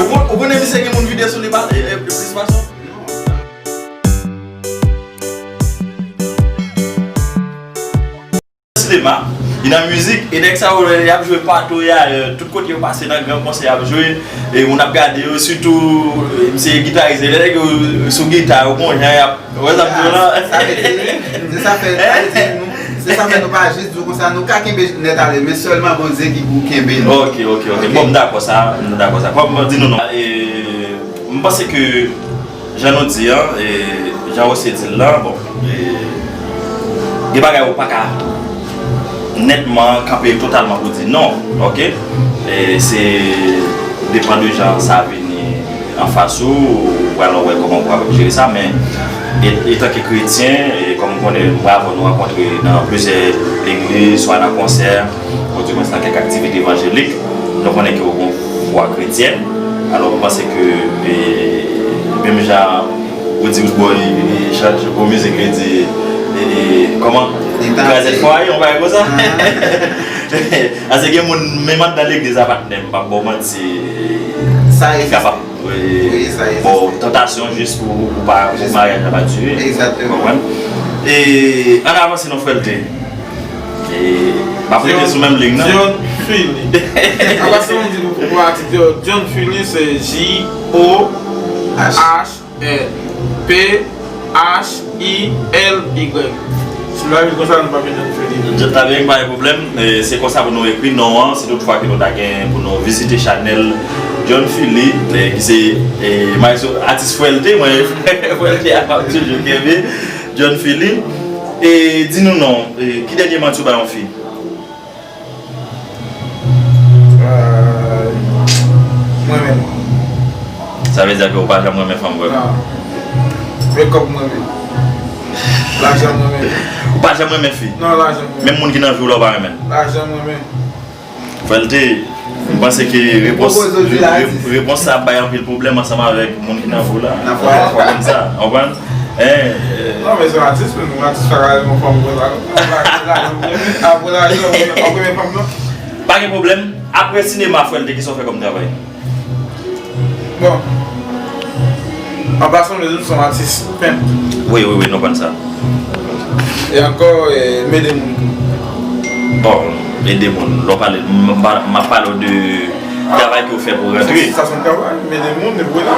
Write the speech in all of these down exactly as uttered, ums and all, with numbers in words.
Ou kon- ou konnen misye gen moun vide sou li pa- e- e- plis pase w? Sinema, li nan mizik, e nèg sa yo, lè y ap jwe pato, y ayè, tout kote yo pase nan gran konsè y ap jwe, e moun ap gade yo, sitou, e, misye gitaris, lè nèg yo sou gita, yo gon jan y ap, ou wè sa m di w la? Sa vle di, se sa fè, sa vle di nou, se sa fè nou pa jis di w konsa, nou ka kenbe nèt ale, men sèlman Bondye ki pou kenbe nou. Ok, ok, ok. Ok. Bon, m dakò sa, m dakò sa. Kòm di nou non. E, m panse ke Jan nou di an, e, jan Wosye di l lan, bon, e, gen bagay ou pa ka nètman kanpe totalman pou di non, ok? E se depann de jan sa vini anfas ou, ou pral wè kòman ou pral jere sa, men e- etanke kretyen, e kòm ou konnen, mwen avè w nou rankontre nan plizyè legliz, swa nan konsè, ou dimwens nan kèk aktivite evanjelik, nou konnen ke ou gen yon fwa kretyèn. Alò, m panse ke, e, menm jan ou di Roodboy, li chante yon mizik, li di, e, e, kòman? Li ta Krazèt fwaye, yon bagay konsa. Ase gen moun, menm anndan legliz la, patnè, m p ap ba w manti, sa egziste. Kapab, e, wi, sa egziste. Bon, tantasyon jis pou, pou pa, pou maryaj la pa dire. Egzakteman. Konprann? E, ann avanse non, Frèlte. E, m ap rete sou menm liy nan. John Philly. Apa se yon di pou, pou atis yo. John Philly se J O H L P H I L Y. Si nou pa vin konsa, nou pa vin John Philly. John Philly, pa gen pwoblèm. E, se konsa pou nou ekri non an, si tout fwa ke nou ta gen pou nou vizite chanèl John Philly, e, ki se, e, maestro, atis Frèlte, mwen, Frèlte a, m ap toujou kenbe. John Philly, e, di nou non, e, ki dènye manti w bay yon fi? Ay, mwen menm. Sa vle di ke ou pa janm renmen fanm vrèman? Non. Men kòb mwen renmen. Lajan mwen renmen. Ou pa janm renmen fi? Non, lajan mwen renmen. Menm moun ki nan vi w la, ou pa renmen l? Lajan mwen renmen. Frèlte, m panse ke repons, repons sa ap bay anpil pwoblèm ansanm avèk moun ki nan vi w la. Nan fwa. Fò konn sa, w konprann? Hein, euh, non, men se yon atis, men yon atis pa ka renmen yon fanm konsa. Apre lajan, apre lajan, w ap renmen fanm nan? Pa gen pwoblèm. Apre sinema, Frèlte, kisa w fè kòm travay? Bon. An pasan, m di w se yon atis pent. Wi, wi, wi, nou konn sa. E ankò, e, m ede moun tou. Bon, ede moun. Lè w pale, m, m pa, m ap pale w de travay ke w fè pou rantre. Sa se yon travay, m ede moun, epi w ede.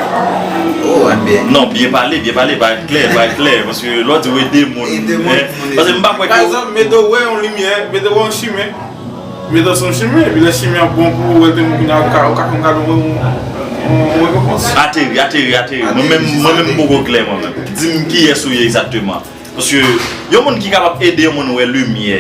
Oh, ann byen. Non, byen pale, byen pale, pa klè, pa klè, paske lè w di w ede moun, ede moun, hein, moun ede. Paske m pa kwè ke. Pa egzanp, m ede w wè yon limyè, m ede w wè yon chimen. Mete w sou yon chimen, epi lè chimen an bon pou ou, wè l te bon, kounye a ou ka, ou ka fè yon kado, yon, yon, yon rekonpans. Ateri, ateri, ateri. Mwen menm, mwen menm m poko klè mwen menm. Di m kiyès ou ye egzakteman. Paske yon moun ki kapab ede yon moun wè limyè,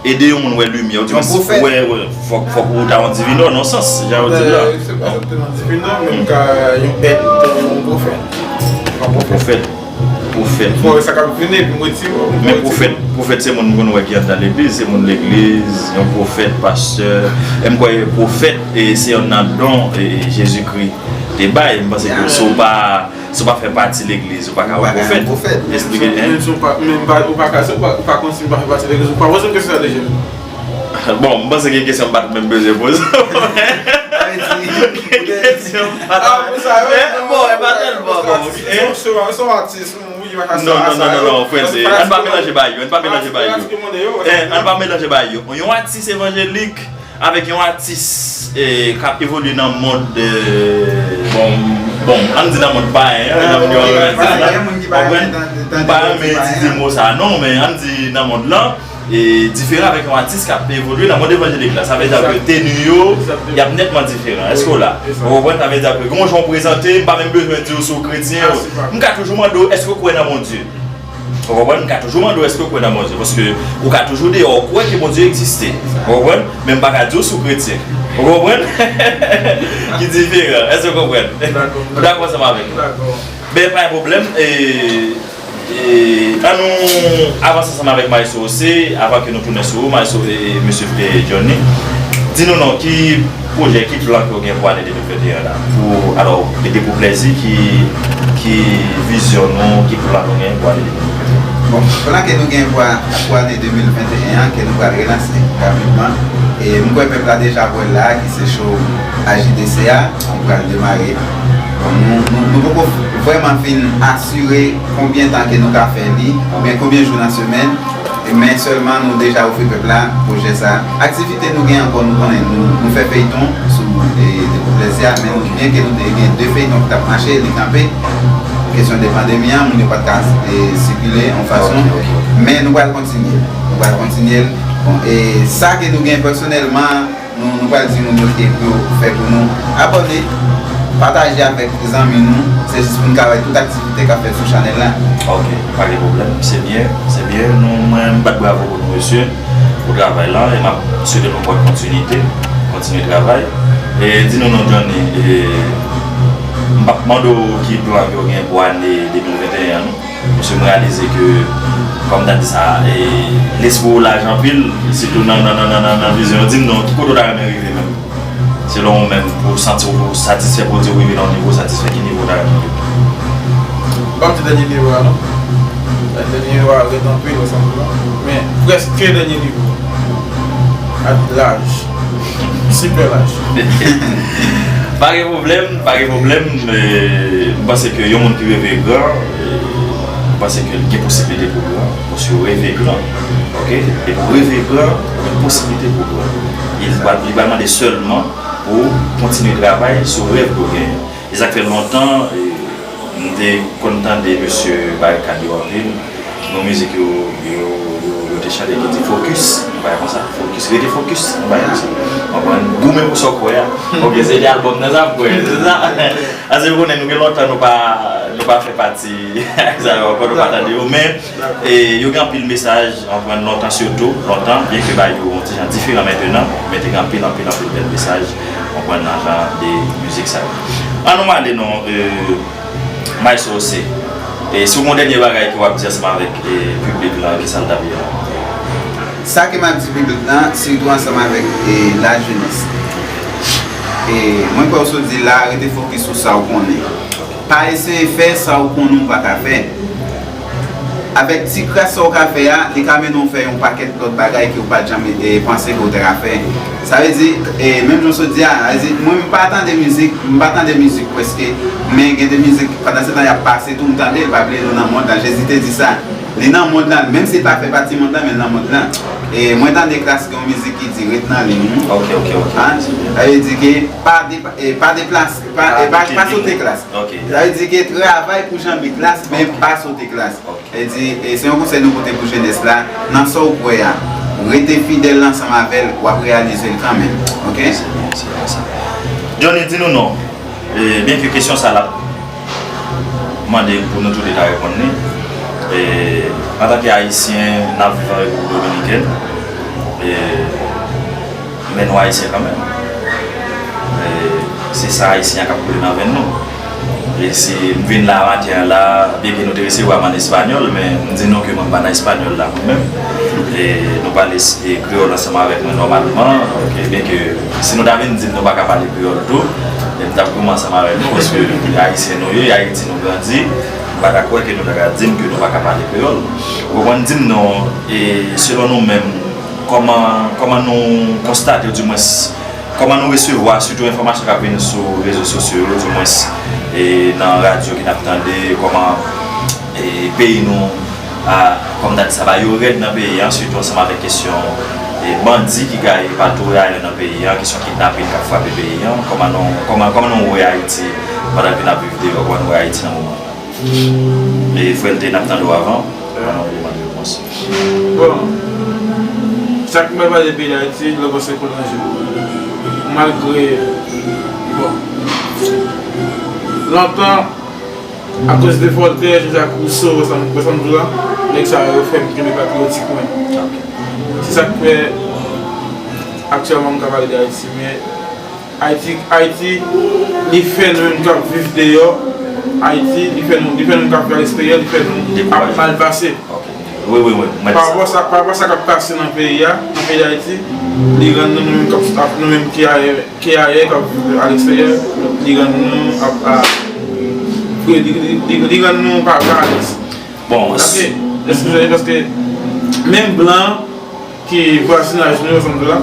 ede yon moun wè limyè, ou di mwen wè, wè, fòk, fòk ou ta yon divinò nan sans, jan yo di l la. Se pa egzakteman divinò, men m ka yon èd, yon pwofèt. Yon pwofèt. Pwofèt. Pwofèt. Fò wè sa k ap vini, epi m retire w. Men pwofèt, pwofèt se moun m konn wè ki anndan legliz, se moun legliz, yon pwofèt, pastè. E m kwè pwofèt, e, se yonn nan don, e, Jezikri te bay. M panse ke si w pa, si w pa fè pati legliz, ou pa ka wè pwofèt. Eksplike, hein? Men si w pa, men ou pa, ou pa ka, si w pa, ou pa konn si w pa fè pati legliz, ou pa poze m kesyon sa deja. Bon, m panse gen kesyon m pa t menm bezwen poze w. Gen kesyon m pa t... Ah, pou sa, wi. Eh, bon, e pa tèlman, bon, ok. Se yon, se yon atis, wi, pa ka... Non, non, non, non, non, frè, se, ann pa melanje bagay yo, ann pa melanje bagay yo. Eh, ann pa melanje bagay yo. Yon atis evanjelik avèk yon atis, eh, k ap evolye nan mond, eh, bon, bon, ann di nan mond payen, hein, nan mond yo, payen, m pa renmen itilize mo sa, non, men ann di nan mond lan, e diferan avèk yon atis k ap evolye nan mond evanjelik la. Sa vle di ke teni yo, y ap nètman diferan. Èske w la? Ou konprann? Sa vle di ke gen yon jan w prezante, m pa menm bezwen di w si w kretyen. M ka toujou mande w, èske w kwè nan Bondye? Ou konprann? M ka toujou mande w, èske w kwè nan Bondye? Paske ou ka toujou deyò, ou kwè ke Bondye egziste. Ou konprann? Men m pa ka di w si w kretyen. Ou konprann? Ki diferan. Èske w konprann? Ou dakò ansanm avèk mwen? Ben, pa gen pwoblèm. E, E, ann nou avanse ansanm avèk Maestro José, avan ke nou tounen sou ou, Maestro, e, mesye, e, Johnny. Di nou non, ki pwojè, ki plan ke w gen pou ane de mil venteyen la? Pou, alò, e depi w plèzi, ki, ki vizyon nou, ki plan nou gen pou ane de mil venteyen? Bon, plan ke nou gen pou a-, pou ane de mil venteyen an, ke nou pral relanse rapidman, E m kwè pèp la deja wè l la, ki se show A J D C a, ki pral demare. Bon, nou, nou, nou poko vrèman fin asire konbyen tan ke nou ka fè li, oubyen konbyen jou nan semèn, men sèlman nou deja ofri pèp la pwojè sa. Aktivite nou gen ankò, nou konnen, nou, nou fè feyton sou, e, Depi Plèzi a, men nou, byen ke nou te gen de feyton ki t ap mache, li kanpe. Kesyon de pandemi an, moun yo pa t ka, e, sikile yon fason. Men nou pral kontinye. Nou pral kontinye l. Bon, e sa ke nou gen pèsonèlman, nou, nou pral di moun yo ke pou yo fè pou nou. Abòne, pataje avèk zanmi nou. Se jis pou n ka wè tout aktivite k ap fèt sou chanèl la. Ok, pa gen pwoblèm. Se byen, se byen. Nou, mwen, m bat bravo pou nou, mesye, pou travay la. E m ap swete nou bòn kontinite, kontinye travay. E di nou non, Johnny, e, m p ap mande w ki plan ke w gen pou ane de mil venteyen an, non. Paske m reyalize ke, kòm ta di sa, e, lespri w laj anpil, sitou nan, nan, nan, nan, nan, nan vizyon. Di m non, ki kote w ta renmen rive menm? Selon ou menm, pou w santi w satisfè, pou w di w rive nan yon nivo satisfè, ki nivo w ta renmen rive? M p ap di dènye nivo a non. Dènye nivo a rèd anpil, ou santi la. Men, prèske dènye nivo. Ak laj. Sipè laj. Pa gen pwoblèm, pa gen pwoblèm. E, m panse ke yon moun ki reve gran, e, m panse ke l gen posiblite pou gran. Paske w reve gran, ok? E pou reve gran, ou gen posiblite pou gran. E li pral, li pral mande sèlman pou w kontinye travay sou rèv ke w genyen. E sa k fè lontan, e, m te konn tande mesye Barikad yo anpil, gen yon mizik yo, yo, yo, yo te chante ki di fokis, yon bagay konsa, fokis, rete fokis, yon bagay konsa. Konprann? Goumen pou sa w kwè a. Ok, se de albòm nan sa m kwè, se sa? Paske ou konnen nou gen lontan nou pa, nou pa fè pati sa yo ankò, nou pa tande yo, men, e, yo gen anpil mesaj, konprann, lontan sitou, lontan, byen ke bagay yo yon ti jan diferan mentenan, men te gen anpil, anpil, anpil bèl mesaj, konprann, nan jan de mizik sa yo. An nou ale non, e, Maestro C, e si w gen yon dènye bagay ke w ap di ansanm avèk, e, piblik la, ki sa l t ap ye? Sa ke m ap di piblik la, sitou ansanm avèk, e, lajenès. E mwen kwè w sot di la, rete fokis sou sa w konnen. Pa eseye fè sa w konnen w pa ka fè. Avèk ti kras sa w ka fè a, li ka mennen w fè yon pakèt lòt bagay ke w pa t janm, e, panse ke w ta ka fè. Sa vle di, e, menm jan w sot di a, sa vle di, mwen, m pa tande mizik, m pa tande mizik prèske, men gen de mizik, pandan se tan y ap pase tou, m tande l, pa bliye nou nan mond lan, Jezi te di sa. Li nan mond lan, menm si l pa fè pati mond lan, men l nan mond lan. E mwen tande klas gen yon mizik ki di, "Ret nan liy ou." Ok, ok, ok. Sa vle di ke pa depa-, e, pa deplase, pa, e, pa, pa sote klas. Ok. Sa vle di ke travay pou janbe klas, men pa sote klas. Ok. E di, e se yon konsèy nou pote pou jenès la, nan sa w kwè a, rete fidèl ansanm avè l, w ap reyalize l kanmenm. Ok? Se byen, se byen sa. Johnny, di nou non. E, byen ke kesyon sa l ap mande pou nou tou de ta reponn li. E, antanke Ayisyen, n ap viv an Repiblik Dominikèn, e, men nou Ayisyen kanmenm. E, se san Ayisyen an k ap koule nan venn nou. E si m vin la maten an la, byenke nou te resevwa m ann espanyòl, men m di nou ke mwen m pa nan espanyòl la mwen menm. E nou pale s-, e kreyòl ansanm avèk mwen nòmalman. Ok, byenke si nou ta vin di m nou pa ka pale kreyòl tou, e m t ap goumen ansanm avèk nou, paske Ayisyen nou ye, e Ayiti nou grandi. M pa ta kwè ke nou ta ka di m ke nou pa ka pale kreyòl. Ou konprann, di m non, e selon nou menm, kòman, kòman nou konstate, oudimwens, kòman nou resevwa sitou enfòmasyon k ap vin sou rezo sosyo yo, oudimwens, e nan radyo ki n ap tande, kòman, e peyi nou, a, kòm ta di sa, bagay yo rèd nan peyi an, sitou ansanm avèk kesyon, e bandi ki gaye patou e ayè nan peyi an, kesyon kidnapin k ap frape peyi an, kòman nou, kòman, kòman nou wè Ayiti pandan ke n ap viv deyò, kòman nou wè Ayiti nan moman an? E frè m te, n ap tande w avan. Avan nou demande repons. Bon, sa k mal pase peyi Dayiti, lè w panse kolanje. Malgre, bon, lontan, akoz de Voltaire, Jean-Jacques Rousseau, wè sa m, wè sa m di w la, nèg sa yo fè m kenbe patriyotik mwen. Se sa k fè, aktyèlman, m ka pale de Ayiti, men Ayiti, Ayiti, li fè nou menm k ap viv deyò. Ayiti, li fè nou, li fè nou k ap viv aleksteryè, li fè nou ap mal pase. Ok. Wi, wi, wi. Pa rapò sa, pa rapò sa k ap pase nan peyi a, nan peyi Dayiti, li rann nou, nou menm k ap, nou menm ki ayè, ki ayè, k ap viv aleksteryè, li rann nou ap, ap, li, li, li, li rann nou pa, pa alèz. Bon, paske, eskize, paske menm blan ki vwazinaj nou yo, sa m di w la,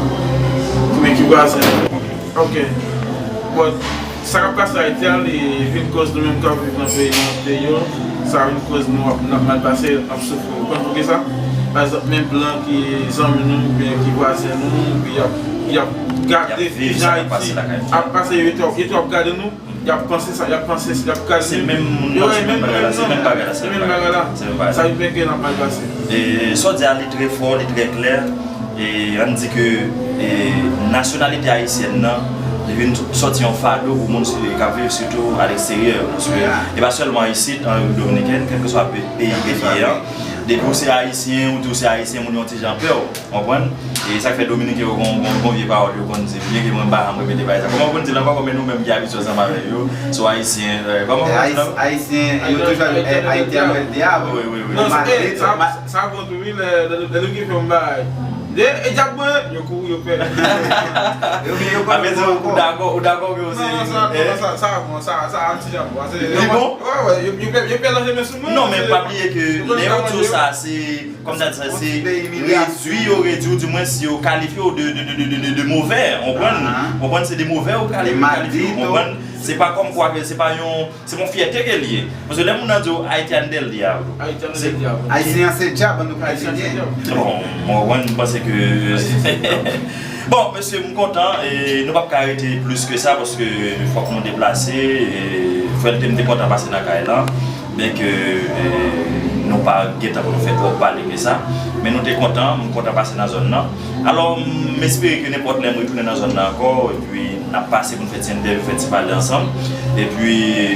Ki vwazen. Ok. Bon, sa k ap pase Ayiti a, li vin koz nou menm k ap viv nan peyi nou, peyi yo, sa vin koz nou ap, n ap mal pase, n ap soufri. Ou konn poukisa? Pa egzanp, men blan ki zanmi nou, oubyen ki vwazen nou, oubyen y ap, y ap gade ki jan Ayiti ap pase, yo tou ap gade nou, y ap panse sa, y ap panse, y ap gade nou. Se menm moun nan, se menm bagay la, se menm bagay la, se menm bagay la. Sa vin fè ke n ap mal pase. E sa w di a, li trè fò, li trè klè. E ann di ke e, nasyonalite ayisyèn nan, li vin sòti yon fado pou moun si- k ap viv sitou aleksteryè yo. Paske e pa sèlman isit, an Repiblik Dominikèn, kèlkeswa pe- peyi ke li ye an, depi w se ayisyen, ou di w se ayisyen, moun yo yon ti jan pè w, w konprann? E sa k fè Dominiken yo gon, gon, gon vye pawòl yo konn di, byen ke mwen pa janm repete bagay sa. Kòman w konn di l ankò, men nou menm ki abitye ansanm avèk yo, se w ayisyen, e, kòman w konn di l ankò? Ayisyen, yo toujou ap di, e, Ayiti a lwen dyab. Wi, wi, wi. Non, se, e, sa, sa bon tou, wi, lè, lè, lè nou gen fè yon bagay. E, e dyab mwen, yo kouri, yo pè. Yo gen, yo pa bezwen ankò. Ou dakò, ou dakò ke yo se. Non, non, sa, non, sa, sa bon, sa, sa, an ti dyab, bon, se. Li bon? Wi, wi, yo, yo pè, yo pè lanje men sou mwen. Non, men pa bliye ke lè yo di w sa, se, kòm sa di sa, se redui yo redui w, di mwen, si yo kalifye w de, de, de, de, de, de movè, w konprann? W konprann, se de movè yo kalifye, kalifye w, w konprann? Se pa kòm kwa ke, se pa yon, se yon fyète ke li ye. Paske lè moun nan di w Haitian del Diablo. Haitian del Diablo. Ayisyen an se dyab, an nou ka di byen. Bon, mwen, mwen, m panse ke. Bon, mesye, m kontan, e nou p ap ka rete plis ke sa, paske fòk nou deplase, e fè l te, m te kontan pase nan kay lan, byen ke e, nou pa gen tan pou nou fè twòp pale ke sa, men nou te kontan, m kontan pase nan zòn nan. Alò, m espere ke nenpòt lè m retounen nan zòn nan ankò, epi n ap pase pou n fè ti entèvyou, fè ti pale ansanm. Epi,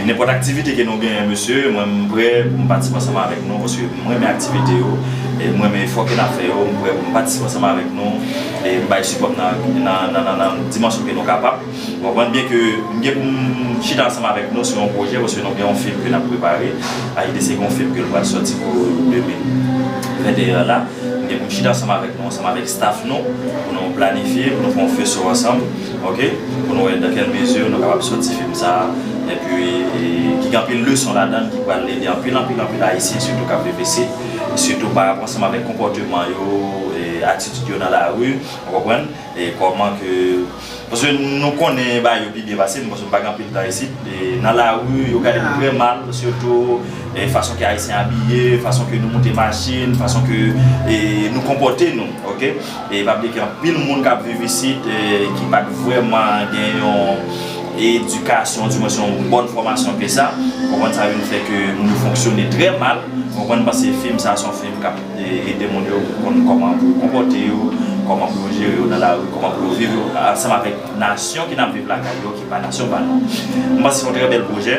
nenpòt aktivite ke nou genyen, mesye, mwen, m prè pou m patisipe ansanm avèk nou, paske m renmen aktivite yo, e m renmen efò ke n ap fè yo, m prè pou m patisipe ansanm avèk nou, e m bay sipò m nan, nan, nan, nan, nan dimansyon ke nou kapab. Ou konprann byen ke m gen pou m chita ansanm avèk nou sou yon pwojè, paske nou gen yon fim ke n ap prepare. A I D C gen yon fim ke l pral sòti pou de mil venteyen an la. M gen pou m chita ansanm avèk nou, ansanm avèk staff nou, pou nou planifye, pou nou fè yon faisceau ansanm, ok? Pou nou wè dans quelle mesure nou kapab sòti fim sa a. Epi, e, ki gen anpil leson ladan l, ki pral ede anpil, anpil, anpil Ayisyen, sitou k ap viv isit, sitou pa rapò ansanm avèk konpòteman yo, e, atitid yo nan lari, ou konprann? E kòman ke, paske nou konnen bagay yo pi byen pase m, paske m pa gen anpil tan isit. E nan lari, yo gade nou trè mal, sitou, e fason ke Ayisyen abiye, fason ke nou moute machin, fason ke, e, nou konpòte nou, ok? E pa bliye gen anpil moun k ap viv isit, e, ki pa t vrèman gen yon edikasyon, di mwen, se yon bòn fòmasyon ke sa. Konprann, sa vin fè ke moun yo fonksyone trè mal. Konprann, paske fim sa, se yon fim k ap e, ede moun yo konn kòman pou yo konpòte yo, kòman pou yo jere yo nan lari, kòman pou yo viv yo ansanm avèk nasyon ke n ap viv lakay yo, ki pa nasyon pa nou. M panse se yon trè bèl pwojè.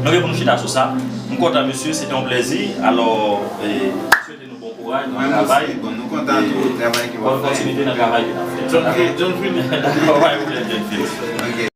Nou gen pou nou chita sou sa. M kontan, mesye, se te yon plèzi. Alò, e, swete nou bon kouraj nan travay. Mwen osi, bon, nou kontan tou travay ke w ap fè. Bòn kontinite nan travay ke n ap fè. John Phil, John Phil. Alright, John Phil. Ok.